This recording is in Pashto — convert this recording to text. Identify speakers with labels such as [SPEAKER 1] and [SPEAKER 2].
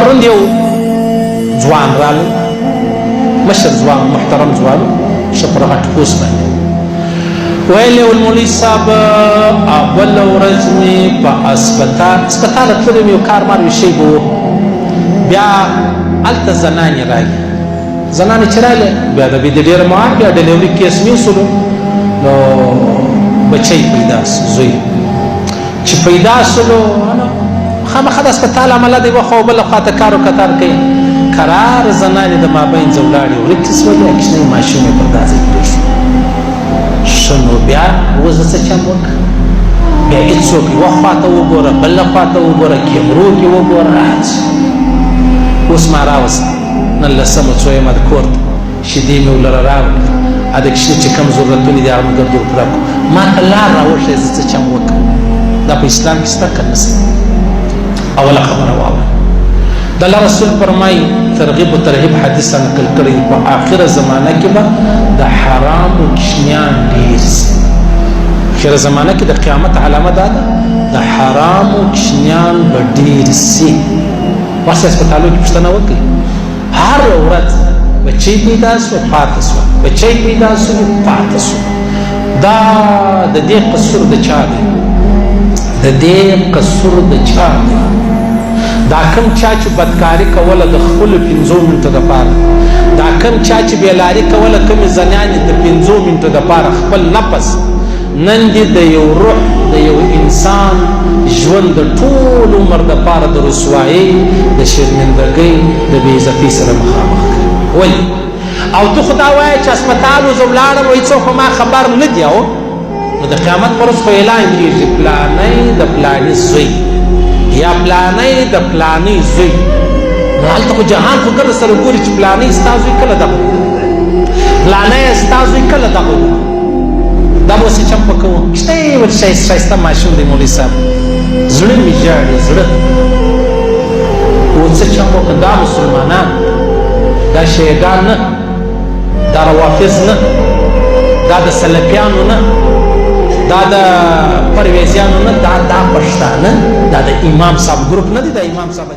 [SPEAKER 1] پرون یو ځوان راغی، مشر ځوان، محترم ځوان، ښه پر غټ پوست باندې. ویل یې مولوي صاحب اوله ورځ مې په هسپتال هسپتال تللی وم، یو کار مار یو شی به و، بیا هلته زنانې راغلې. زنانې چې راغلې بیا د بیا د ډېره معاف بیا ډلیوري کیس مې سولو، نو بچی پیدا سو، زوی چې پیدا سولو خامخا د هسپتال عمله د یوه خوا بله خوا ته کار و کتار کوي. کرار زنانې د مابینځه ولاړې، ورکې سولې، کوچنی ماشوم یې پر دا ځای پرېښود. ښه نو بیا اوس زه څه چم وکړم؟ بیا هېڅوک یوه خوا ته وګوره، بله خوا ته وګوره، کیمرو کې وګوره. اوس ما راوست نن لسمه څویمه د کور ته، شیدې مې ولره راوړې، د کوچني چې کوم ضرورتونه دي هغه مې ګرد ورپوره کړو. ما ته لار راوښیه زه څه چم وکړم؟ دا په اسلام کې شته که نه شته؟ اوله خبره واوره، د الله رسول فرمایي، ترغیب و ترهیب حدیث نقل کړی، په آخره زمانه کې به د حرامو کوچنیان ډېر سي. آخره زمانه کې د قیامت علامه دا ده، د حرامو کوچنیان به ډېر سي. ورسئ هسپتالو کې پوښتنه وکړئ، هر ورځ بچی پیدا سو پاته سو، بچی پیدا سو پاته سو. دا د دې قصور د چا دی؟ د دې قصور د چا دی؟ دا کم چا چې بدکاري کوله د خپلو 5 منټو دپاره، دا کم چا چې بېلاري کوله کومې زنانې د 5 منټو دپاره خپل نفس، نن دې د یو روح د یو انسان ژوند د ټول عمر دپاره د رسوایۍ، د شرمندګۍ، د بې عزتۍ سره مخامخ کړي. ولې؟ او ته خو دا وایې چې هسپتال زه ولاړم او هېڅوک په ما خبر نه دی. او نو د قیامت پر ورځ خو اعلان کېږي، پلانی د پلاني زوی یا پلانی د پلاني زوی. نو هلته خو جهان خو ګرد سره ګوري چې پلانی ستا زوی کله دغه، پلانی ستا زوی کله دغه. دا به اوس چم په کوو؟ شته یې ول ښایسته ماشوم دی مولوي صاحب، زړه مې ژاړي زړه. او څه چم وکړه؟ دا مسلمانان، دا شیعګان نه، دا روافض نه، دا د سلفیانو نه، دا د پرویزیانو نه، دا دا پښتانه، دا د امام صاحب ګروپ نه دی، دا امام صاحب